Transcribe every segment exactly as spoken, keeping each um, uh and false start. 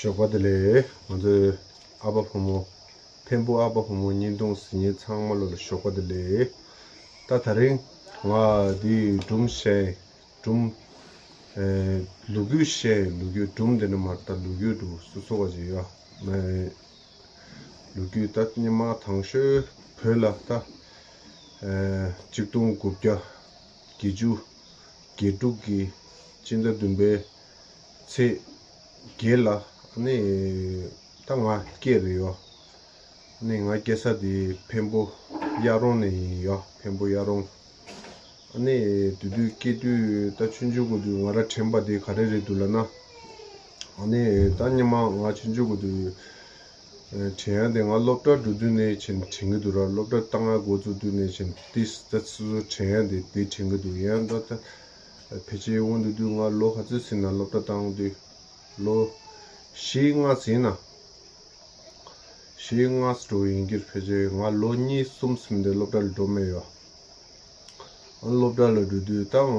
ཞོགས་པ་བདེ་ལེགས། ང་ཚོའི་ཨ་ཕ་བུ་མོ། འཕན་པོ་ཨ་ཕ་བུ་མོ་བརྙན་ཐུང་གཟིགས་མཁན་ཚང་མ་ལོ་ལ་ཞོགས་པ་བདེ་ལེགས། ད་དེ་རིང་ང་འདི་སྒྲུང་བཤད། སྒྲུང་། ཨེ། ལོ་རྒྱུས་བཤད། ལོ་རྒྱུས། སྒྲུང་དེ་ནི་མ་རེད། ད་ལོ་རྒྱུས་འདུག་སོ་སོ་བ་ཅིག་ཡོད། ཨེ། ལོ་རྒྱུས་ད་སྔོན་མ་དང་ཤོས་བོད་ལ་ད། ཨེ། གཅིག་སྟོང་དགུ་བརྒྱ་བརྒྱད་ཅུ་གྱ་དྲུག་གི་སྤྱི་ཟླ་བདུན་པའི་ཚེས་བརྒྱད་ལ། ཨ་ནི་ད་ང་སྐྱེས་རེད་ཡོ། ཨ་ནི་ང་སྐྱེས་ས་དེ་འཕན་པོ་གཡག་རོང་ནས་ཡིན་ཡོ། འཕན་པོ་གཡག་རོང་། ཨ་ནི་དེ་དུས་སྐྱེས་དུས་ད་ཆུང་ཆུང་གི་དུས་ང་རང་དྲན་པ་དེ་ག་རེ་རེད་འདུག་ལབ་ན། ཨ་ནི་ད་སྔོན་མ་ང་ཆུང་ཆུང་གི་དུས། ཨེ། དྲན་ཡག་དེ་ང་སློབ་གྲྭ་འགྲོ་དུས་ནས་བྱས་ནས་དྲན་གྱི་འདུག་ར། སློབ་གྲྭ་བཏང་ཡག་འགོ་བཙུགས་དུས་ནས་བྱས་ནས་དེ་ད་སོ་སོ་དྲན་ཡག་དེ་དེ་དྲན་གྱི་འདུག་ཡང་ད་ད་ཕལ་ཆེར་འོང་དུས་དུས་ང་ལོ་ག་ཚོད་ཟིན་ན། སློབ་གྲྭ་བཏང་དུས་ལོ་བཞི་ལྔ་ཟིན་ན། བཞི་ལྔ་འགྲོ་ཡིན་གྱི་རེད། ཕལ་ཆེར་ང་ལོ་གཉིས་གསུམ་ཟིན་ཏེ་སློབ་གྲྭ་ལ་འགྲོ་མེད་ཡོ། ཨ། སློབ་གྲྭ་ལ་འགྲོ་དུས་ད་ང་།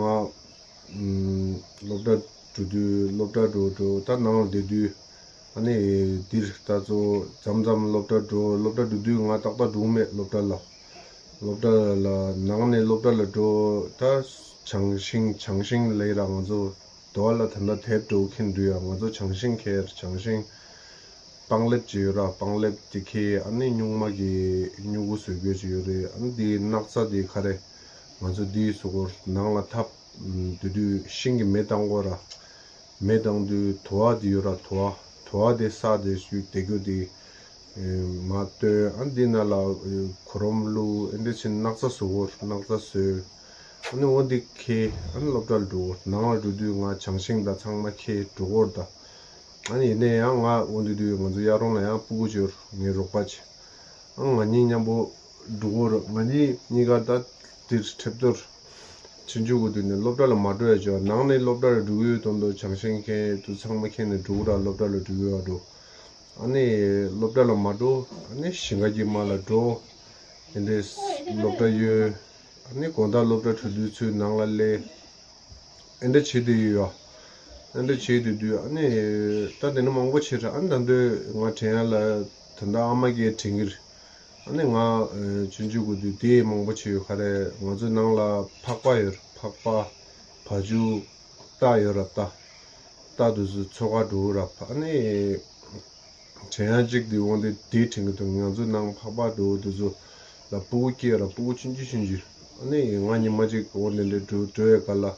ཨམ། སློབ་གྲྭ་འགྲོ་དུས། སློབ་གྲྭ་འགྲོ་འགྲོ་ད་ནང་ལ་བསྡད་དུས། ཨ་ནི་འདིར་ད་ཚོ་མཚམས་མཚམས་སློབ་གྲྭ་འགྲོ། སློབ་གྲྭ་འགྲོ་དུས་ང་ཏག་ཏག་འགྲོ་མེད་སློབ་གྲྭ་ལ། སློབ་གྲྭ་ལ་ནང་ནས་སློབ་གྲྭ་ལ་འགྲོ། ད་ཆང་ཤིང་ཆང་ཤིང་ལབ་ར། ང་ཚོ་དོ་བ་ལ་ད་ལྟ་དེབ་འགྲོ་མཁན་འདུག་ཡ། ང་ཚོ་ཆང་ཤིང་ཁྱེར། ཆང་ཤིང་། སྤང་ལེབ་ཅིག་ཡོད་ར། སྤང་ལེབ་དེ་ཁྱེར། ཨ་ནི་སྨྱུག་མ་གི་སྨྱུ་གུ་བཟོ་རྒྱུ་ཅིག་ཡོད་རེད། ཨ་ནི་དེའི་སྣག་ཚ་དེ་ག་རེ། ང་ཚོ་དེའི་གཟུགས་པོ་ནང་ལ་ཐབ། ཨམ། དེ་དུས་ཤིང་གི་མེ་བཏང་དགོས་ར། མེ་བཏང་དུས་དུ་བ་དེ་ཡོད་ར། དུ་བ། དུ་བ་དེ་ས་དེ་ཞུ་བསྡད་རྒྱུ་དེ། ཨེ། མར་བཏོན། ཨ། འདི་ནང་ལ། ཨེ། གུ་རམ་བླུགས། ཨེ་འདྲ་བྱས་ནས་སྣག་ཚ་བཟོ་དགོས། སྣག་ཚ་བཟོས། ཨ་ནི་འོ་འདི་ཁྱེར། ཨ་ནི་སློབ་གྲྭ་ལ་འགྲོ། ནང་ལ་འགྲོ་དུས་ང་ཆང་ཤིང་དང་ཚང་མ་ཁྱེར་འགྲོ་དགོས་རེད་ད། ཨ་ནི་ཡིན་ན་ཡང་ང་འོ་འདི་དུས་ང་ཚོ་གཡག་རོང་ལ་ཡང་སྤུ་གུ་ཅིག་ཡོད་རེད། ངའི་རོགས་པ་ཅིག། ཨ། ང་གཉིས་མཉམ་པོ་འགྲོ་དགོས་རེད། ང་གཉིས་གཉིས་ཀ་ད་དེར་ཁྲེབ་ཏོར། ཆུང་ཆུང་གི་དུས་ནས་སློབ་གྲྭ་ལ་མ་འགྲོ་ཡ་བྱས། ནང་ནས་སློབ་གྲྭ་ལ་འགྲོ་གི་ཡོད་དོན་དུ་ཆང་ཤིང་ཁྱེར་དུས་ཚང་མ་ཁྱེར་ནས་འགྲོ་གི་ར། སློབ་གྲྭ་ལ་འགྲོ་གི་ཡོད་འགྲོ། ཨ་ནི་སློབ་གྲྭ་ལ་མ་འགྲོ། ཨ་ནི་ཞིང་ཁ་གི་མ་ལ་འགྲོ། ཨེ་འདྲས་སློབ་གྲྭ་ཡོད། ཨ་ནི་དགོང་དག་སློབ་གྲྭ་གྲོལ་དུས་ཚོད་ནང་ལ་སླེབས། ཨེ་འདྲ་བྱེད་དུས་ཡོད། ཨེ་འདྲ་བྱེད་དུས་དུས་ཨ་ནི་ད་དེ་ནི་མང་པོ་བྱེད་ར། ཨ་ནི་ད་འདོད་ང་དྲན་ཡ་ལ་ད་ལྟ་ཨ་མ་གིས་དྲན་གི་རེད། ཨ་ནི་ང་ཆུང་ཆུང་གི་དུས་དེ་མང་པོ་བྱེད་ཡོད། ག་རེ། ང་ཚོའི་ནང་ལ་ཕག་པ་ཡོད་རེད། ཕག་པ། བ་ཕྱུགས། རྟ་ཡོད་ར། རྟ། རྟ་དེ་ཚོ་འཚོ་ག་འགྲོ་ར། ཨ་ནི་དྲན་ཡ་གཅིག་དེ་འོང་དེ་དེ་དྲན་གི་འདུག་ང་ཚོའི་ནང་ཕག་པ་འགྲོ་དེ་ཚོ་ལ་སྤུ་གུ་སྐྱེས་ར། སྤུ་གུ་ཆུང་ཆུང་ཆུང་ཆུང་། ཨ་ནི་ང་ཉི་མ་གཅིག་འོང་དེ་འདྲ་འགྲོ་འགྲོ་ཡ་ག་ལ།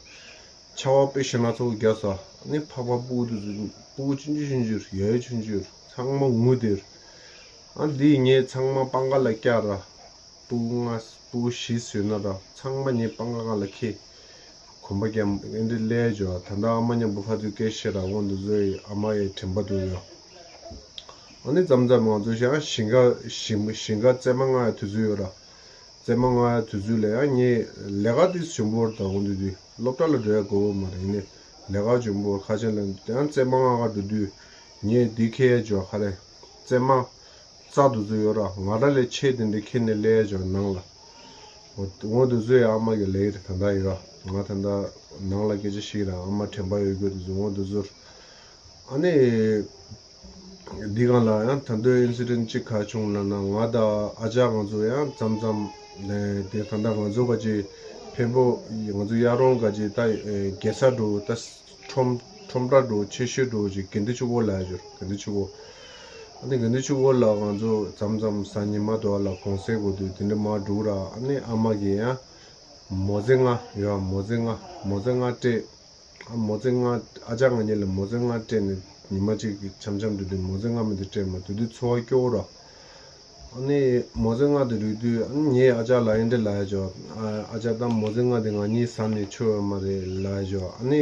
ཆར་པ་དཔེ་ཞེ་ན་ཚ་པོ་རྒྱག་ས། ཨ་ནི་ཕག་པ་སྤུ་གུ་དེ་ཚོ་སྤུ་གུ་ཆུང་ཆུང་ཆུང་ཆུང་རེད། ཡ་ཡ་ཆུང་ཆུང་རེད། ཚང་མ་ངུ་དེ་རེད། ཨ་འདི་ངས་ཚང་མ་སྤང་ཁ་ལ་བཀྱག་ར། སྤུ་གུ་ལྔ་སྤུ་གུ་བཞི་བཟོས་ན་ར། ཚང་མ་ངས་སྤང་ཁ་སྒང་ལ་ཁྱེར། གོམ་པ་རྒྱབ། ཨེ་འདྲ་སླེབས་བྱས། ད་ལྟ་ཨ་མ་མཉམ་པོ་ཕར་ཚུར་སྐད་བཤད་ར། འོ་འདི་ཚོ་ཡི་ཨ་མ་ཡི་དྲན་པ་འདུག་ཡ། ཨ་ནི་མཚམས་མཚམས་ང་ཚོ་ཞིང་ཞིང་ཁ་ཞིང་ཞིང་ཁ་རྩེད་མོ་རྔ་ཡ་དུས་ཚོད་ཡོད་ར། རྩེད་མོ་རྔ་ཡ་དུས་ཚོད་ལ་ཡང་ངས་ལས་ཀ་དེ་ཞུམ་པོར་དང་འོ་འདི་དུས་སློབ་གྲྭ་ལ་འགྲོ་ཡ་དགོས་མ་རེད། ཡིན་ནའི་ལས་ཀ་ཞུམ་པོར་ཁ་ཆེ་ལ་ཡང་རྩེད་མོ་རྔ་ག་འགྲོ་དུས་ངས་འདི་ཁྱེར་ཡ་འཇོག་ག་རེ། རྩེད་མོ་རྩྭ་དེ་ཚོ་ཡོད་ར། ང་རང་ལས་ཆེ་དེ་འདྲ་ཁྱེར་ནས་སླེབས་ཡ་འཇོག་ནང་ལ། འོ་འོ་དེ་ཚོ་ཡ་ཨ་མ་གི་ལས་རེད། ད་ལྟ་ཡོད་ར། ང་ད་ལྟ་ནང་ལ་སྐད་ཆ་བཤད་ར། ཨ་མ་དྲན་པ་ཡོད་རྒྱུ་དེ་ཚོ་འོ་དེ་ཚོ། ཨ་ནི། འདི་སྒང་ལ་ཡང་ད་དུང་ཨིན་སི་ཌེན་ཊི་གཅིག་ག་བྱུང་ལབ་ན། ང་དང་ཨ་ཅག་ང་ཚོ་ཡང་མཚམས་མཚམས་ནས་དེ་ད་ལྟ་ང་ཚོ་ག་ཅིག་འཕན་པོ་ང་ཚོ་གཡག་རོང་ག་ཅིག་ད་རྒྱལ་ས་འགྲོ་ད་ཁྲོམ་ཁྲོམ་ར་འགྲོ་ཆེ་ཤོས་འགྲོ་ཅིག་དགེ་འདུན་ཆོས་འཁོར་ལ་ཡ་འབྱོར། དགེ་འདུན་ཆོས་འཁོར། ཨ་ནི་དགེ་འདུན་ཆོས་འཁོར་ལ་ང་ཚོ་མཚམས་མཚམས་གཟའ་ཉི་མ་དོ་ལ་གུང་སེང་དགོས་དུས་དེ་འདྲ་མར་འགྲོ་ར། ཨ་ནི་ཨ་མ་གིས་ཡང་མོ་ཟེ་ལྔ་ཡོད། མོ་ཟེ་ལྔ་མོ་ཟེ་ལྔ་སྤྲད། ཨ་མོ་ཟེ་ལྔ། ཨ་ཅག་ང་གཉིས་ལ་མོ་ཟེ་ལྔ་སྤྲད་ནས་ཉི་མ་གཅིག་གི་འཆམ་འཆམ་དུས་དུས་མོ་ཟེ་ལྔ་མི་དེ་སྤྲད་མ་དུས་དུས་འཚོ་བ་སྐྱོ་བོ་ར། ཨ་ནི་མོ་ཟེ་ལྔ་དེ་རིག་དུས་ཨ་ནི་ངས་ཨ་ཅག་ལ་ཨེ་འདྲ་ལབ་ཡ་ཅོ། ཨ་ཅག་ད་མོ་ཟེ་ལྔ་དེ་ང་གཉིས་ཟ་ནས་ཆོ་ཡོད་མ་རེད་ལབ་ཡ་ཅོ། ཨ་ནི་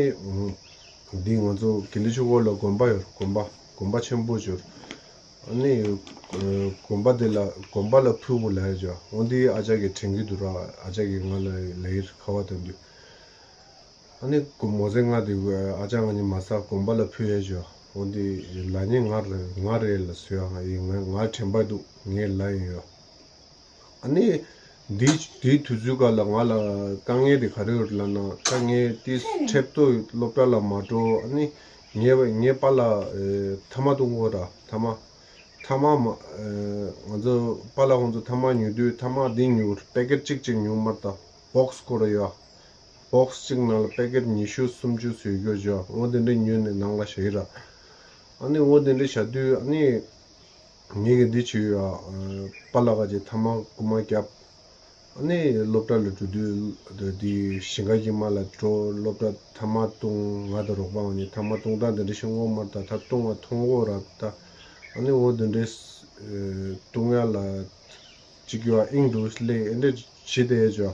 འདི་ང་ཚོ་དགེ་འདུན་ཆོས་འཁོར་ལ་དགོན་པ་ཡོད། དགོན་པ་དགོན་པ་ཆེན་པོ་ཅིག་ཡོད། ཨ་ནི་དགོན་པ་དེ་ལ་དགོན་པ་ལ་ཕུལ་དགོས་ལབ་ཡ་ཅོ། འོ་འདི་ཨ་ཅག་གིས་དྲན་གྱི་འདུག་ར། ཨ་ཅག་གིས་ང་ལ་ལབ་ཡིན། ཁ་བ་དོན་དུས། ཨ་ནི་མོ་ཟེ་ལྔ་དེ་ཨ་ཅག་ང་གཉིས་མ་ཟ་དགོན་པ་ལ་ཕུལ་ཡ་ཅོ། འོ་འདི་ལབ་མཁན་ང་རེད། ང་རེད་ལབ་སོང་ཡ། ང་ཡིན། ང་ང་དྲན་པ་འདུག་ངས་ལབ་ཡིན་ཡོ། ཨ་ནི་འདི་འདིའི་དུས་ཚོད་སྐབས་ལ་ང་ལ་དཀའ་ངལ་དེ་ག་རེ་ཡོད་ལབ་ན། དཀའ་ངལ་དེ་ཁྲེབ་ཏོ་སློབ་གྲྭ་ལ་མ་འགྲོ། ཨ་ནི་ ངའི་ངའི་པཱ་ལགས་ཨེ་ཐ་མག་བཏུང་གོ་ར། ཐ་མག་ཐ་མག་མ་ཨེ་ང་ཚོ་པཱ་ལགས་ཁོང་ཚོ་ཐ་མག་ཉོ་དུས་ཐ་མག་འདི་ཉོ་པེ་ཀེཊ་གཅིག་གཅིག་ཉོ་མ་རེད་ད། བོག་སི་ཁོ་ར་ཡོད། བོག་སི་གཅིག་ནང་ལ་པེ་ཀེཊ་ཉི་ཤུ་སུམ་ཅུ་ཙམ་ཡོད་ཀྱོ། འོ་དེ་འདྲ་ཉོས་ནས་ནང་ལ་བཞག་ཡིན་ར། ཨ་ནི་འོ་དེ་འདྲ་བཞག་དུས་ཨ་ནི། ངེད་ཀྱིས་འདི་བྱས་ཡོད་ཨ། པཱ་ལགས་ཀྱིས་ཐ་མག་རྐུ་མ་བརྒྱབ། ཨ་ནི་སློབ་གྲྭ་ལ་འགྲོ་དུས་འདི་ཞིང་ཁ་གི་མ་ལ་འགྲོ། སློབ་གྲྭ་ཐ་མག་བཏུང་། ང་དང་རོགས་པ་འོ་ནི་ཐ་མག་བཏུང་སྟངས་དེ་འདྲ་ཤེས་ཀྱི་ཡོད་མ་རེད་ད། ད་བཏུང་བ་མཐོང་གོ་ར་ད། ཨ་ནི་འོ་དེ་འདྲའི་ཨེ་བཏུང་ཡ་ལ་ཅིག་ཡོད་ཨ། དབྱིངས་འདུག་སླེབས་ཨེ་འདྲ་བྱེད་བསྡད་ཡོད་ཅོ།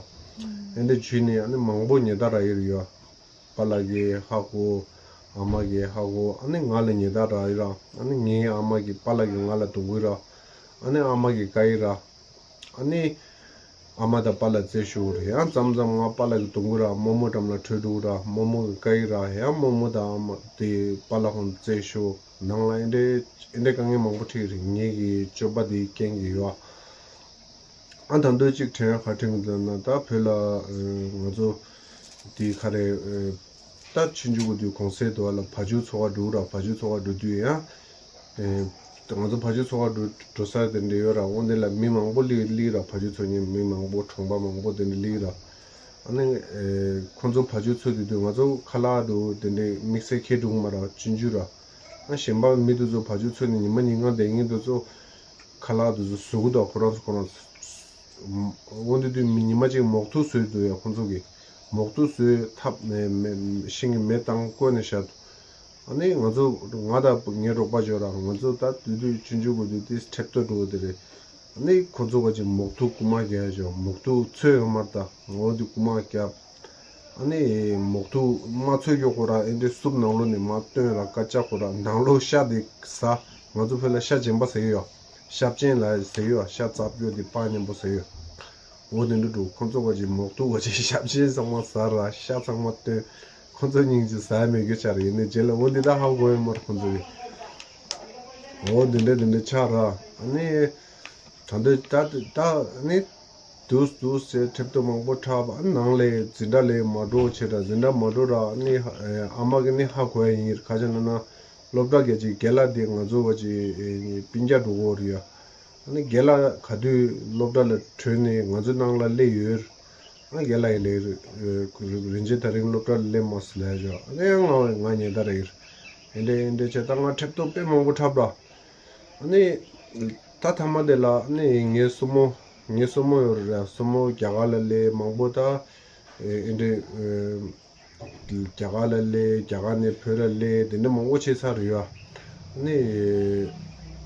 ཨེ་འདྲ་བྱས་ནས་ཨ་ནི་མང་པོ་ཉེས་རྡུང་རག་ཡོད་རེད་ཡོད། པཱ་ལགས་ཀྱིས་ཧ་གོ། ཨ་མ་གིས་ཧ་གོ། ཨ་ནི་ང་ལ་ཉེས་རྡུང་རག་ཡོད་ར། ཨ་ནི་ངའི་ཨ་མ་གིས་པཱ་ལགས་ཀྱིས་ང་ལ་རྡུང་གི་ར། ཨ་ནི་ཨ་མ་གིས་བཀག་ཡི་ར། ཨ་ནི་ཨ་མ་དང་པཱ་ལགས་རྩོད་ཤོར་རེད། ཡང་མཚམས་མཚམས་ང་པཱ་ལགས་ཀྱིས་རྡུང་གི་ར། རྨོ་མོ་འགྲམ་ལ་བྲོས་འགྲོ་གི་ར། རྨོ་མོ་གིས་བཀག་ཡི་ར། ཡང་རྨོ་མོ་དང་ཨ་མ་དེ་པཱ་ལགས་ཁོང་རྩོད་ཤོར། ནང་ལ་ཨེ་འདྲའི་ཨེ་འདྲའི་དཀའ་ངལ་མང་པོ་འཕྲད་ཀྱི་རེད། ངེད་ཀྱི་སྤྱོད་པ་དེའི་རྐྱེན་གྱིས་ཡོད། ཨ་ད་འདོད་ཅིག་དྲན་ཡ་ག་དྲན་གི་འདུག་ན། ད་བོད་ལ་ཨེ་ང་ཚོ་དེ་ག་རེ་ཨེ་ད་ཆུང་ཆུང་གི་དུས་གུང་སེང་དུ་བ་ལ་བ་ཕྱུགས་འཚོ་ག་འགྲོ་ར། བ་ཕྱུགས་འཚོ་ག་འགྲོ་དུས་ཡང་ཨེ་ང་ཚོ་བ་ཕྱུགས་འཚོ་ག་འགྲོ་འགྲོ་ས་དེ་འདྲ་ཡོད་ར། འོ་དེ་ལ་མི་མང་པོ་སླེབས་སླེབས་ར། བ་ཕྱུགས་འཚོ་མཁན་མི་མང་པོ་གྲོང་པ་མང་པོ་དེ་འདྲ་སླེབས་ར། ཨ་ནི་ཨེ་ཁོ་ཚོ་བ་ཕྱུགས་འཚོ་དུས་དུས་ང་ཚོ་ཁ་ལག་འགྲོ་དེ་འདྲ་དམིགས་བསལ་ཁྱེར་འགྲོ་གི་མ་ར། ཆུང་ཆུང་ར། ཨ་གཞན་པ་མི་དེ་ཚོ་བ་ཕྱུགས་འཚོ་ནས་ཉི་མ་ཉིན་གང་བསྡད་མཁན་དེ་ཚོ་ཁ་ལག་དེ་ཚོ་བཟོ་གི་འདུག་ཁོ་རང་ཚོ་ཁོ་རང་ཚོ། འོ་དེ་དུས་མི་ཉི་མ་གཅིག་མོག་ཐུག་བཟོས་འདུག་ཡ། ཁོ་ཚོ་གིས་མོག་ཐུག་བཟོས་ཐབ་མེ་མེ་ཤིང་གི་མེ་བཏང་བསྐོལ་ནས་བཞག་འདུག་ཨ་ནི་ང་ཚོ་ང་དང་ངའི་རོགས་པ་ཅིག་ཡོད་ར། ང་ཚོ་ད་དུས་དུས་ཆུང་ཆུང་གི་དུས་དེ་ཁྲེབ་ཏོ་འགྲོ་གི་དེ་རེད། ཨ་ནི་ཁོ་ཚོ་ག་ཅིག་མོག་ཐུག་རྐུ་མ་རྒྱག་ཡ་ཅིག་མོག་ཐུག་ཚོས་ཡོད་མ་རེད་ད། འོ་དེ་རྐུ་མ་རྒྱབ། ཨ་ནི་མོག་ཐུག་མ་ཚོས་ཀྱོག་གོ་ར། ཨེ་འདྲའི་སུབ་ནང་ལོགས་ནས་མར་བཏོན་ར། ཀ་ཅག་གོ་ར། ནང་ལོགས་ཤ་དེ་ཟ། ང་ཚོ་བོད་ལ་ཤ་རྗེན་པ་ཟེར་གྱི་ཡོད། ཤ་བཅན་ལ་ཟེར་གྱི་ཡོད། ཤ་རྩབ་ཀྱོག་དེ་པགས་མཉམ་པོ་ཟེར་གྱི་ཡོད། འོ་དེ་འདྲ་འགྲོ། ཁོ་ཚོ་ག་ཅིག་མོག་ཐུག་ག་ཅིག་ཤ་བཅན་ཚང་མ་ཟ་ར། ཤ་ཚང་མ་བཏོན། ཁོ་ཚོ་སྙིང་རྗེ། ཟ་ཡ་མེད་རྒྱུ་ཆགས་རེད། ཡིན་ནའི་རྗེས་ལ་འོ་འདི་ད་ཧ་གོ་ཡོད་མ་རེད་ཁོ་ཚོ་གིས། འོ་འདི་འདྲ་འདི་འདྲ་ཆགས་ར། ཨ་ནི། ད་འདོད་ད་ད་ནི་དུས་དུས་ཟེར་ཁྲེབ་ཏོ་མང་པོ་འཁྲབ། ཨ་ནང་ལས་འཛིན་གྲྭ་ལས་མ་འགྲོ་བྱས་ར། འཛིན་གྲྭ་མ་འགྲོ་ར། ཨ་ནི་ཨ་མ་གིས་ནི་ཧ་གོ་ཡ་ཡིན། ག་ཅི་ན་ན་སློབ་གྲྭ་ག་ཅིག་རྒན་ལགས་དེ་ང་ཚོ་བ་ཅིག་སྤུན་ཀྱག་འགྲོ་གི་ཡོད་རེད་ཡ། ཨ་ནི་རྒན་ལགས་ག་དུས་སློབ་གྲྭ་ལ་བྲོས་ནས་ང་ཚོ་ནང་ལ་སླེབས་ཡོད། ཨ་རྒན་ལགས་ཡིན་ལེ་རིན་ཆེན་དེ་རིང་སློབ་གྲྭ་ལ་སླེབས་མ་སོང་ལབ་ཡ། ཨ་ནི་ང་ང་ཉེན་བརྡ་རེད། ཨེ་འདྲ་ཨེ་འདྲ་བྱས་ད་ང་ཁྲེབ་ཏོ་དཔེ་མང་པོ་འཁྲབ་ར། ཨ་ནི། ད་མཐའ་མ་དེ་ལ་ཨ་ནི་ངའི་སྲུ་མོ། ངའི་སྲུ་མོ་ཡོད་རེད། སྲུ་མོ་རྒྱ་གར་ལ་སླེབས་མང་པོ་ད། ཨེ་འདྲ། རྒྱ་གར་ལ་སླེབས། རྒྱ་གར་ནས་བོད་ལ་སླེབས། དེ་འདྲ་མང་པོ་བྱས་ཚར་རེད་ཡ། ཨ་ནི།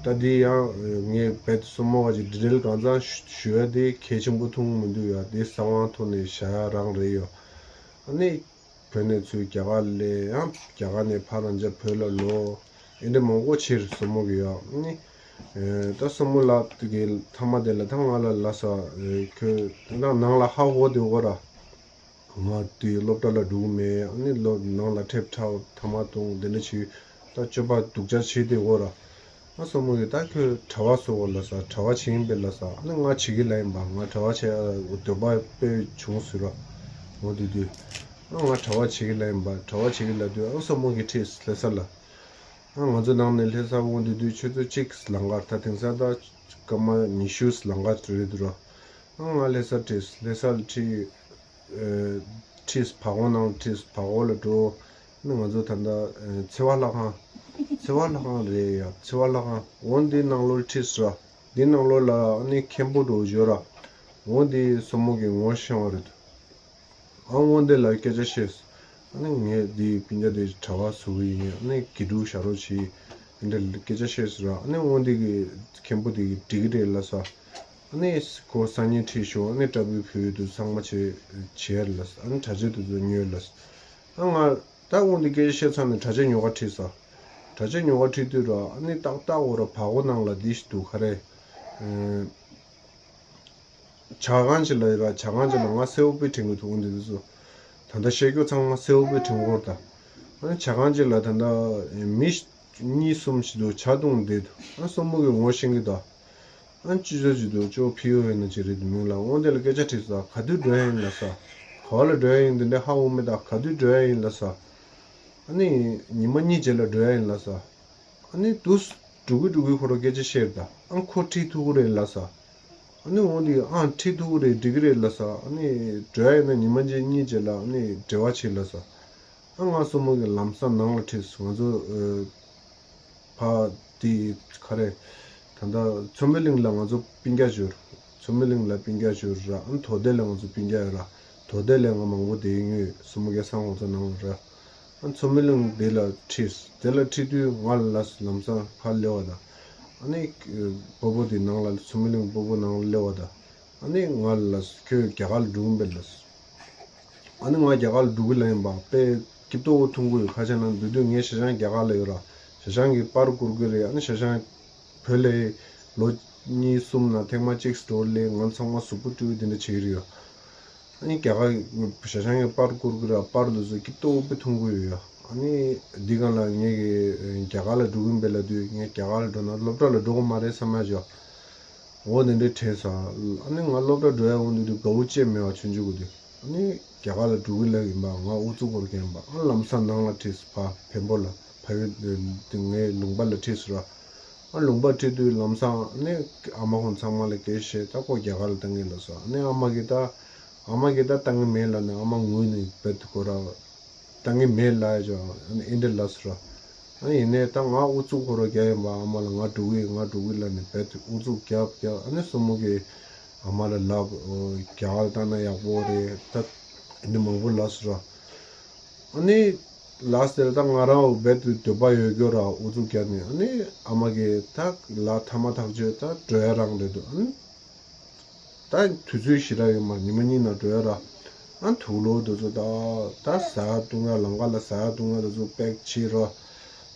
ད་འདི་ཡང་ངས་བེད་སྲུ་མོ་བ་ཅིག་འབྲི་རལ་གང་ཚང་ཞུ་ཡ་དེ་གལ་ཆེན་པོ་མཐོང་མི་འདུག་ཡ། དེ་གསང་བ་ཐོག་ནས་བཞག་ཡ་རང་རེད་ཡ། ཨ་ནི། བོད་ནས་ཚུར་རྒྱ་གར་སླེབས། ཡང་རྒྱ་གར་ནས་ཕར་རང་ཅག་བོད་ལ་ལོག་ཨེ་འདྲ་མང་པོ་བྱས་རེད་སྲུ་མོ་གིས་ཡ། ཨ་ནི། ཨེ་ད་སྲུ་མོ་ལགས་དེ་གི་མཐའ་མ་དེ་ལ་ད་ང་ལ་ལབ་ས། ཨེ་ཁྱོད་ད་ནང་ལ་ཧ་གོ་བསྡད་ཡོད་ར། ང་དེ་སློབ་གྲྭ་ལ་འགྲོ་གི་མེད། ཨ་ནི་སློབ་ནང་ལ་ཁྲེབ་འཁྲབ། ཐ་མག་བཏུང་། དེ་འདྲ་བྱས། ད་སྤྱོད་པ་སྡུག་ཅག་བྱས་བསྡད་ཡོད་ར། ཨ་སྲུ་མོ་གིས་ད་ཁྱོད་གྲྭ་པ་བཟོ་དགོས་ལབ་ས། གྲྭ་པ་བྱེད་ཀྱི་ཡིན་པས་ལབ་ས། ཨ་ནི་ང་བྱེད་ཀྱི་ལབ་ཡིན་པ། ང་གྲྭ་པ་བྱེད་འདོད་པ་དཔེ་བྱུང་ཟེར་ར། འོ་དེ་དུས། ཨ་ང་གྲྭ་པ་བྱེད་ཀྱི་ལབ་ཡིན་པ། གྲྭ་པ་བྱེད་ཀྱི་ལབ་དུས་ཨ་སྲུ་མོ་གིས་ཁྲིད་ལྷ་ས་ལ། ཨ་ང་ཚོ་ནང་ནས་ལྷ་ས་འོང་དུས་དུས་ཆུ་ཚོད་གཅིག་ལམ་ཁར། ད་དེང་སང་ད་སྐར་མ་ཉི་ཤུ་ལམ་ཁར་རེད་འདུག་ར། ཨ་ང་ལྷ་ས་ཁྲིད། ལྷ་ས་ལ་ཁྲིད། ཨེ་ཁྲིད། བར་སྐོར་ནང་ཁྲིད། བར་སྐོར་ལ་འགྲོ། ཨ་ནི་ང་ཚོ་ད་ལྟ་ཨེ་ཚེ་དབང་ལྷ་ཁང་། ཚེ་དབང་ལྷ་ཁང་རེད་ཡ། ཚེ་དབང་ལྷ་ཁང་། འོ་འདི་ནང་ལོགས་ཁྲིད་ཟེར་ར། འདི་ནང་ལོགས་ལ་ཨ་ནི་མཁན་པོ་འདྲ་བོ་ཅིག་ཡོད་ར། འོ་འདི་སྲུ་མོ་གིས་ངོ་ཤེས་པ་རེད། ཨ་འོ་འདི་ལ་སྐད་ཆ་བཤད། ཨ་ནི་ངས་འདི་སྤུན་ཀྱག་དེ་གྲྭ་པ་བཟོ་གི་ཡིན། ཨ་ནི་དགེ་ཕྲུག་བཞག་རོགས་བྱེད། འདི་འདྲ་སྐད་ཆ་བཤད་ཟེར་ར། ཨ་ནི་འོ་འདི་གི་མཁན་པོ་དེ་གིས་འགྲིག་གི་རེད་ལབ་ས། ཨ་ནི་ཁོ་སང་ཉིན་ཁྲིད་ཤོག་ཨ་ནི་ཊ་བུ་ཕུལ་དུས་ཚང་མ་བྱེད་བྱེད་ལབ་ས། ཨ་ནི་གྲྭ་ཆས་དེ་ཚོ་ཉོས་ལབ་ས། ཨ་ང་ད་འོ་འདི་སྐད་ཆ་བཤད་ཚར་ནས་གྲྭ་ཆས་ཉོ་ག་ཁྲིད་ས། གྲྭ་ཆས་ཉོ་ག་ཁྲིད་དུས་ར། ཨ་ནི་ཏག་ཏག་འོ་ར་བར་སྐོར་ནང་ལ་འདི་ཞིག་འདུག་ག་རེ། ཨེ། ཇ་ཁང་ཅིག་ལ་ཡོད་ར། ཇ་ཁང་ཅིག་ལ་ང་སེའུ་དཔེ་དྲན་གྱི་འདུག་འོ་འདི་འདི་ཚོ། ད་ལྟ་བཤད་རྒྱུ་ཚང་མ་སེའུ་དཔེ་དྲན་གྱི་ཡོད་རེད་ད། ཨ་ནི་ཇ་ཁང་ཅིག་ལ་ད་ལྟ་མི་གཉིས་གསུམ་ཞིག་འདུག་ཇ་བཏུང་བསྡད་འདུག་ཨ་སྲུ་མོ་གིས་ངོ་ཤེས་ཀྱི་འདུག་ཨ་ཅི་ཅོ་ཅི་འདུག་ཅོ་ཕི་ཡོ་ཡོད་ན་ཅི་རེད་འདུག་མིང་ལ། འོ་འདི་ལ་སྐད་ཆ་དྲིས་ས། ག་དུས་འགྲོ་ཡ་ཡིན་ལབ་ས། ག་བ་ལ་འགྲོ་ཡ་ཡིན་འདི་འདྲ་ཧ་གོ་མེད་ད། ག་དུས་འགྲོ་ཡ་ཡིན་ལབ་ས། ཨ་ནི་ཉི་མ་གཉིས་རྗེས་ལ་འགྲོ་ཡ་ཡིན་ལབ་ས། ཨ་ནི་དུས་འགྲོ་གི་འགྲོ་གི་ཁོ་རང་སྐད་ཆ་བཤད་ད། ཨ་ཁོ་ཁྲིད་ཐུབ་ཀྱི་རེད་ལབ་ས། ཨ་ནི་འོ་འདི་ཨང་ཁྲིད་ཐུབ་ཀྱི་རེད། འགྲིག་གི་རེད་ལབ་ས། ཨ་ནི་འགྲོ་ཡ་ཡིན་ན་ཉི་མ་གཅིག་གཉིས་རྗེས་ལ་ཨ་ནི་འབྲེལ་བ་བྱེད་ལབ་ས། ཨ་ང་སྲུ་མོ་གི་ལམ་སང་ནང་ལ་ཁྲིད་སོང་། ང་ཚོ་ཨ་ཕ་དེ་ག་རེ། ད་ལྟ་མཚོ་མོ་གླིང་ལ་ང་ཚོ་སྤུན་ཀྱག་ཡོད། མཚོ་མོ་གླིང་ལ་སྤུན་ཀྱག་ཡོད་ར། ཨ་ནི་དོ་སྡེ་ལ་ང་ཚོ་སྤུན་ཀྱག་ཡོད་ར། དོ་སྡེ་ལ་ང་མང་པོ་བསྡད་ཡོད། སྲུ་མོ་སྐལ་བཟང་ཁོང་ཚོ་ནང་ལ་ར། ཨ་མཚོ་མོ་གླིང་དེ་ལ་ཁྲིད། དེ་ལ་ཁྲིད་དུས་ང་ལ་ལམ་སང་ཕར་སླེབས་པ་དང་། ཨ་ནི་སྤོ་བོ་དེ་ནང་ལ་མཚོ་མོ་གླིང་སྤོ་བོ་ནང་ལ་སླེབས་པ་དང་། ཨ་ནི་ང་ལ་ཁྱོད་རྒྱ་གར་ལ་འགྲོ་གི་ཡིན་པས་ལབ། ཨ་ནི་ང་རྒྱ་གར་ལ་འགྲོ་གི་ལབ་ཡིན་པ་དཔེ་སྐྱིད་པོ་མཐོང་གི་ཡོད། ཁ་ཆེ་ན་འདི་དུས་ངའི་ཤ་ཞང་རྒྱ་གར་ལ་ཡོད་ར། ཤ་ཞང་གི་པར་བསྐུར་གི་རེད། ཨ་ནི་ཤ་ཞང་བོད་ལ་ལོ་གཉིས་གསུམ་ནང་ཐེངས་མ་གཅིག་འགྲོ་ལས་ང་ཚང་མ་གཟུགས་པོ་བཀྲུས་དེ་འདྲ་བྱེད་ཀྱི་རེད་ཡ། ཨ་ནི་རྒྱ་གར་ཤ་ཞང་གི་པར་བསྐུར་གི་ར། པར་འདི་ཚོ་སྐྱིད་པོ་དཔེ་མཐོང་གི་ཡོད་ཡ། ཨ་ནི་འདི་གང་ལ་ངས་ཀྱི་རྒྱ་གར་ལ་འགྲོ་གི་ཡིན་པས་ལབ་དུས་ངས་རྒྱ་གར་ལ་འགྲོ་ན་སློབ་གྲྭ་ལ་འགྲོ་གི་མ་རེད་བསམ་ཡ་ཅོ། འོ་དེ་འདྲའི་དྲན་སོང་། ཨ་ནི་ང་སློབ་གྲྭ་འགྲོ་ཡ་འོང་དུས་དུས་དགའ་བོ་ཅེ་མེད་པ་ཆུང་ཆུང་གི་དུས། ཨ་ནི་རྒྱ་གར་ལ་འགྲོ་གི་ལབ་ཡིན་པ་ང་ཨུ་ཚུགས་སྐོར་གྱིན་པ། ཨ་ལམ་སང་ནང་ལ་ཁྲིད་སོང་། ཕ་བེམ་པོ་ལ་ཕ་ཡུལ་དེ་ངའི་ལུང་པ་ལ་ཁྲིད་སོང་ར། ཨ་ལུང་པ་ཁྲིད་དུས་ལམ་སང་ཨ་ནི་ཨ་མ་ཁོང་ཚང་མ་ལ་སྐད་བཤད། ད་ཁོ་རྒྱ་གར་ལ་བཏང་གི་ལབ་སོང་། ཨ་ནི་ཨ་མ་གིས་ད་ཨ་མ་གིས་ད་བཏང་གི་མེད་ལབ་ནས་ཨ་མ་ངུས་ནས་བེད་དུ་ཁོ་ར། བཏང་གི་མེད་ལབ་ཡ་ཅོ། ཨ་ནི་ཨེ་འདྲ་ལབ་སོང་ར། ཨ་ཡིན་ནའི་ད་ང་ཨུ་ཚུགས་ཁོ་ར་རྒྱག་ཡིན་པ། ཨ་མ་ལ་ང་འགྲོ་གི་ང་འགྲོ་གི་ལབ་ནས་བེད་དུ་ཨུ་ཚུགས་རྒྱབ་རྒྱབ། ཨ་ནི་སྲུ་མོ་གིས་ཨ་མ་ལ་ལབ། རྒྱ་གར་བཏང་ན་ཡག་པོ་རེད་ད། ཨ་ནི་མང་པོ་ལབ་སོང་ར། ཨ་ནི་ལ་སྟེར་ད་ང་རང་བེད་དུ་འདོད་པ་ཡོད་རྒྱུ་ར་ཨུ་ཚུགས་རྒྱག་ནས། ཨ་ནི་ཨ་མ་གིས་ད་ལ་ཐ་མ་ཐག་ཆོད་ད་འགྲོ་ཡ་རང་རེད་འདུག་ཨ་ནི། ད་དུས་ཚོད་ཞེ་དྲག་ཡོད་མ། ཉི་མ་གཉིས་ནང་འགྲོ་ཡ་ར། ཨ་དུག་ལོག་དེ་ཚོ་ད་ད་ཟ་ཡ་བཏུང་ཡ་ལམ་ཁ་ལ་ཟ་ཡ་བཏུང་ཡ་དེ་ཚོ་པེག་བྱས་ར།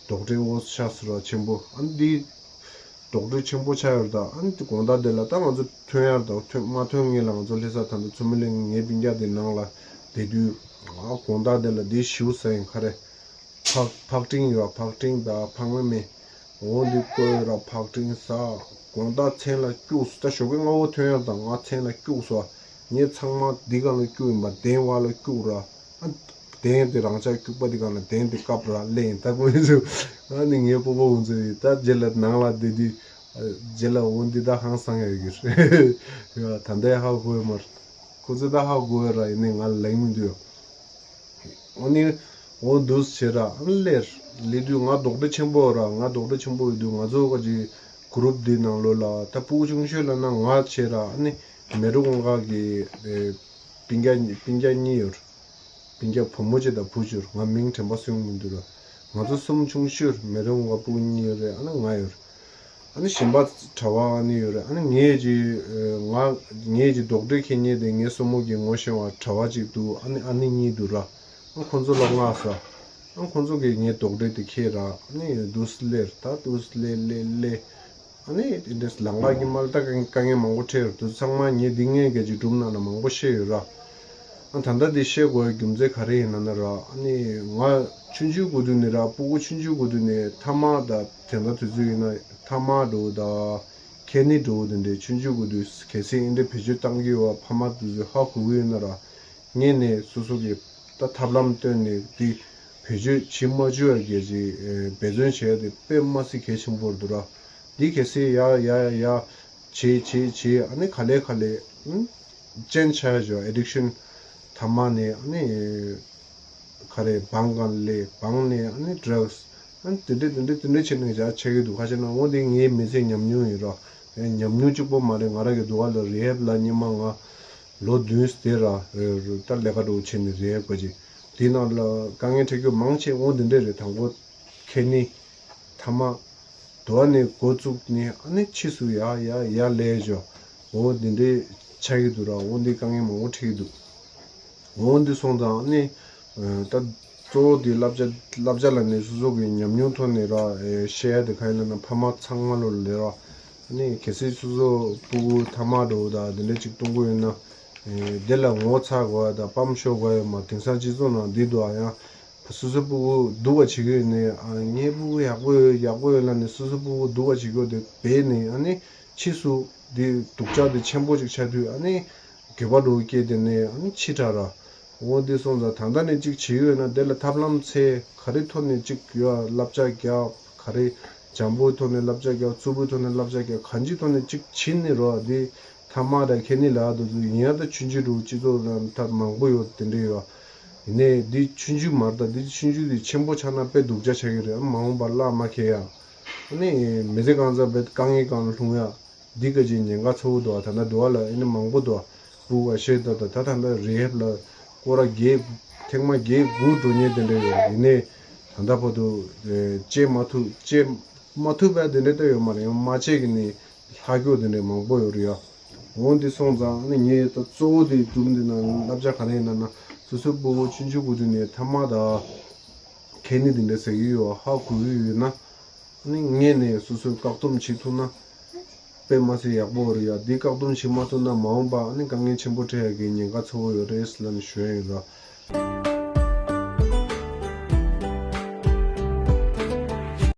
རྡོག་ཁྲེས་འོ་ཆགས་སོང་ར་ཆེན་པོ། ཨ་འདི་རྡོག་ཁྲེས་ཆེན་པོ་ཆགས་ཡོད་ར། ད་ཨ་འདི་དགོང་དག་དེ་ལ་ད་ང་ཚོ་ཐོན་ཡ་ར། ད་ཐོན་མ་ཐོན་སྔོན་ལ་ང་ཚོ་སླེབས་ས་ད་ལྟ་མཚོ་མོ་གླིང་ངའི་སྤུན་ཀྱག་དེ་ནང་ལ་བསྡད་དུས། ཨ་དགོང་དག་དེ་ལ་དེ་ཞེ་པོ་ཟ་ཡིན་ཁ་རེ། ཕག་ཕག་ཀྲིང་ཡོད། ཕག་ཀྲིང་དང་ཕག་མེ་མེ། འོ་འདི་བསྐོལ་ར་ཕག་ཀྲིང་ཟ། དགོང་དག་མཚན་ལ་སྐྱུགས་སོང་། ད་ཞོགས་ཀས་སྔ་པོ་ཐོན་ཡ་དང་ང་མཚན་ལ་སྐྱུགས་སོང་། ངས་ཚང་མ་འདི་སྒང་ལ་སྐྱུགས་ཡིན་པ། གདན་བར་ལ་སྐྱུགས་ར། ཨ་གདན་དེ་རང་ཅག་སྐྱུག་པ་འདི་སྒང་ལ་གདན་དེ་བཀབ་ར་སླེབས་ཡིན། ད་ཁོ་ཚོ་ཨ་ནི་ངའི་སྤོ་བོ་ཁོང་ཚོ་ཡིན། ད་རྗེས་ལ་ནང་ལ་བསྡད་དུས་རྗེས་ལ་འོ་འདི་ད་ཧང་སང་ཡ་གི་རེད། ད་ལྟ་ཧ་གོ་ཡོད་མ་རེད། ཁོ་ཚོ་ད་ཧ་གོ་ཡོད་ར། ཡིན་ནའི་ང་ལ་ལེགས་མི་འདུག་ཨ་ནི་འོ་འདུག་བྱས་ར། ཨ་ནི་སླེབས་སླེབས་དུས་ང་རྡོག་ཁྲེས་ཆེན་པོ་ར། ང་རྡོག་ཁྲེས་ཆེན་པོ་ཡོད་དུས་ང་ཚོ་ག་ཅིག་གུ་རུབ་འདི་ནང་ལོགས་ལ་ད་སྤུ་གུ་ཆུང་ཤོས་ལབ་ན་ང་བྱས་ར། ཨ་ནི་མེ་རོ་ཀུན་དགའ་གི་ཨེ་སྤུན་ཀྱག་སྤུན་ཀྱག་གཉིས་ཡོད། སྤུན་ཀྱག་བུ་མོ་གཅིག་དང་བུ་གཅིག་ཡོད། ང་མིང་དྲན་པ་སོན་མི་འདུག་ར། ང་ཚོ་གསུམ་ཆུང་ཤོས་མེ་རོ་ཀུན་དགའ་སྤུ་གུ་གཉིས་ཡོད་རེད། ཨ་ནི་ང་ཡོད། ཨ་ནི་གཞན་པ་གྲྭ་པ་ཨ་ནི་ཡོད་རེད། ཨ་ནི་ངས་ཀྱི་ཨེ་ང་ངས་ཀྱི་རྡོག་ཁྲེས་འཁྱེར་མཁན་དེ་ངའི་སྲུ་མོ་གི་ངོ་ཤེས་པ་གྲྭ་པ་གཅིག་འདུག་ཨ་ནི་ཨ་ནེ་གཉིས་འདུག་ར། ཨ་ཁོང་ཚོ་ལ་མངགས་སོང་། ཨ་ཁོང་ཚོ་གིས་ངའི་རྡོག་ཁྲེས་དེ་འཁྱེར་ར། ཨ་ནི་འདུག་སེ་སླེབས། ད་འདུག་སེ་སླེབས་སླེབས་སླེབས། ཨ་ནི་དེ་འདྲས་ལམ་ཁ་གི་མ་ལ་ད་དཀའ་དཀའ་ངལ་མང་པོ་འཕྲད་ཡོད་འདུག་ཚང་མ་ངས་འདི་ངས་སྐད་ཆ་སྒྲུབ་ན་ན་མང་པོ་བཤད་ཡོད་ར། ཨ་ད་ལྟ་འདི་བཤད་དགོས་རྒྱུ་མཚན་ག་རེ་ཡིན་ན་ན་ར། ཨ་ནི་ང་ཆུང་ཆུང་གི་དུས་ནས་ར། སྤུ་གུ་ཆུང་ཆུང་གི་དུས་ནས་ཐ་མག་དང་དེ་འདྲ་དུས་ཚོད་ཡིན་ན་ཐ་མག་འདྲ་བོ་དང་ཁེ་ནི་འདྲ་བོ་དེ་འདྲས་ཆུང་ཆུང་གི་དུས་གལ་སྲིད་འདི་འདྲས་བེད་སྤྱོད་བཏང་གི་ཡོད་པ་ཕ་མ་དེ་ཚོས་ཧ་གོ་གི་ཡོད་ན་ར། ངས་ནས་སོ་སོ་གི་ད་ཐབས་ལམ་བཏོན་ནས་འདི་བེད་སྤྱོད་བྱེད་མ་བཅུག་ཡ་གལ་ཆེ། འབད་བརྩོན་བྱས་ཏེ་དཔེ་མ་སྲིད་གལ་ཆེན་པོ་འདུག་ར། འདི་གལ་སྲིད་ཡ་ཡ་ཡ་བྱེད་བྱེད་བྱེད། ཨ་ནི་ག་ལེ་ག་ལེ་ཨུམ་ཅན་ཆགས་ཡ་ཅོ། ཨེ་ཌིག་ཤན་ཐ་མག་ནས་ཨ་ནི་ག་རེ་བང་སྒང་ལས་བང་ནས་ཨ་ནི་ཌྲག་སི། ཨ་ནི་དེ་འདྲས་དེ་འདྲས་དེ་འདྲས་བྱས་ནས་ཡ་ཆགས་ཀྱི་འདུག་ཁ་ཤས་ན་འོ་དེ་ངའི་མི་ཚེ་ཉམས་མྱོང་ཡིན་ར། ཉམས་མྱོང་གཅིག་པོ་མ་རེད། ང་རང་གི་འདུག་ག་ལ་རི་ཧེབ་ལ་སྔོན་མ་ང་ལོ་བདུན་ཙམ་ར་ད་ལས་ཀ་འདྲ་བོ་བྱས་ནས་རི་ཧེབ་ག་ཅིག་དེའི་ནང་ལ་དཀའ་ངལ་འཕྲད་རྒྱུ་མང་ཆེ་འོ་དེ་འདྲས་རེད། དང་པོ་ཁེ་ནི་ཐ་མག་དོ་ནས་འགོ་བཙུགས་ནས་ཨ་ནི་ཕྱིས་སུ་ཡ་ཡ་ཡ་ལས་ཅོ། འོ་དེ་འདྲས་ཆགས་ཀྱི་འདུག་ར། འོ་འདི་དཀའ་ངལ་མང་པོ་འཕྲད་ཀྱི་འདུག་འོ་འདི་སོང་ཙང་ཨ་ནི་ད་གཙོ་བོ་དེ་བསླབ་བྱ་བསླབ་བྱ་ལ་ནི་སོ་སོ་གི་ཉམས་མྱོང་ཐོག་ནས་ར་བཤད་ཡ་དེ་ག་ཡིན་ལབ་ན་ཕ་མ་ཚང་མ་ལོ་ལས་ར། ཨ་ནི་གལ་སྲིད་སོ་སོ་སྤུ་གུ་ཐ་མག་འདྲ་བོ་དང་དེ་འདྲས་ཅིག་གཏོང་གི་ཡོད་ན། དེ་ལ་ངོ་ཚ་དགོས་ཡ་དང་སྤམ་ཤོར་དགོས་ཡ་མ། དེང་སང་སྤྱི་ཚོགས་ནང་འདི་འདུག་ཨ། ཡང་སོ་སོ་སྤུ་གུ་སྡུག་པ་བྱེད་ཀྱི་ཡོད་ནས། ཨ་ངའི་སྤུ་གུ་ཡག་པོ་ཡོད་ཡག་པོ་ཡོད་ལབ་ནས་སོ་སོ་སྤུ་གུ་སྡུག་པ་བྱེད་ཀྱི་ཡོད་དེ་སྦས་ནས་ཨ་ནི་ཕྱིས་སུ་འདི་སྡུག་ཅག་དེ་ཆེན་པོ་ཅིག་ཆགས་དུས་ཨ་ནི་འགྱོད་པ་འདྲ་བོ་སྐྱེས་དེ་ནས་ཨ་ནི་ཕྱི་དྲགས་ར། འོ་འདི་སོང་ཙང་ད་ལྟ་ནས་ཅིག་བྱེད་ཡོད་ན་དེ་ལ་ཐབས་ལམ་འཚོལ། ག་རེ་ཐོག་ནས་ཅིག་ཡོད་བསླབ་བྱ་རྒྱག། ག་རེ་བྱམས་པོའི་ཐོག་ནས་བསླབ་བྱ་རྒྱག། རྩུབ་པོའི་ཐོག་ནས་བསླབ་བྱ་རྒྱག། གང་ཅིའི་ཐོག་ནས་ཅིག་བྱེད་ནི་རོ། འདི་ཐ་མག་དང་ཁེ་ནི་ལ་དུ་དུ་ཡིན་ཡ། ད་ཆུང་ཆུང་རུ་སྤྱི་ཚོགས་ལ་ད་མང་པོ་ཡོད་དེ་འདྲས་ཡོད། ཡིན་ནའི་འདི་ཆུང་ཆུང་མ་རེད། ད་འདི་ཆུང་ཆུང་འདི་ཆེན་པོ་ཆགས་ན་དཔེ་སྡུག་ཅག་ཆགས་ཀྱི་རེད། མ་འོངས་པར་བླ་མ་ཁེ་ཡ། ཨ་ནི་མི་ཚེ་གང་ཚ་བའི་དཀའ་ངལ་གང་ལྷུང་ཡ། འདི་ག་ཅིག་ཉེན་ཁ་ཚ་བོ་འདུག་ད་ལྟ་འདུག་བ་ལ་ཨ་ནི་མང་པོ་འདུག་སྤུ་བ་ཤེས་ད་ད་ད་ད་ལྟ་རི་ཧེབ་ལ་སྐོར་ར་བརྒྱད་ཐེངས་མ་བརྒྱད་དགུ་འགྲོ་མཁན་དེ་འདྲ་ཡོད། ཡིན་ནའི་ད་ལྟ་བར་དུ་ཨེ་སྐྱེ་མ་ཐུབ་སྐྱེ་མ་ཐུབ་པ་དེ་འདྲ་ལྟ་ཡོད་མ་རེད། ཡང་མ་སྐྱེ་གི་ནི་ལྷག་སྐྱོ་དེ་འདྲ་མང་པོ་ཡོད་རེད་ཡ། འོ་འདི་སོང་ཙང་ཨ་ནི་ངས་ད་གཙོ་བོ་དེ་སྒྲུང་འདི་ནང་བསླབ་བྱ་ག་རེ་ཡིན་ན་ན་སོ་སོའི་སྤུ་གུ་ཆུང་ཆུང་གུ་དུས་ནས་ཐ་མག་དང་ཁེ་ནི་དེ་འདྲ་ཟ་གི་ཡོད་ཧ་གོ་གི་ཡོད་ན། ཨ་ནི་སྔོན་ནས་སོ་སོས་བཀག་སྡོམ་བྱེད་ཐུབ་ན་དཔེ་མ་སྲིད་ཡག་པོ་རེད་ཡ། འདི་བཀག་སྡོམ་བྱེད་མ་ཐུབ་ན་མ་འོངས་པ་ཨ་ནི་དཀའ་ངལ་ཆེན་པོ་འཕྲད་ཡག་གི་ཉེན་ཁ་ཚ་བོ་ཡོད་རེད་ཟེར་ལབ་ནས་ཞུ་ཡ་ཡིན་ར།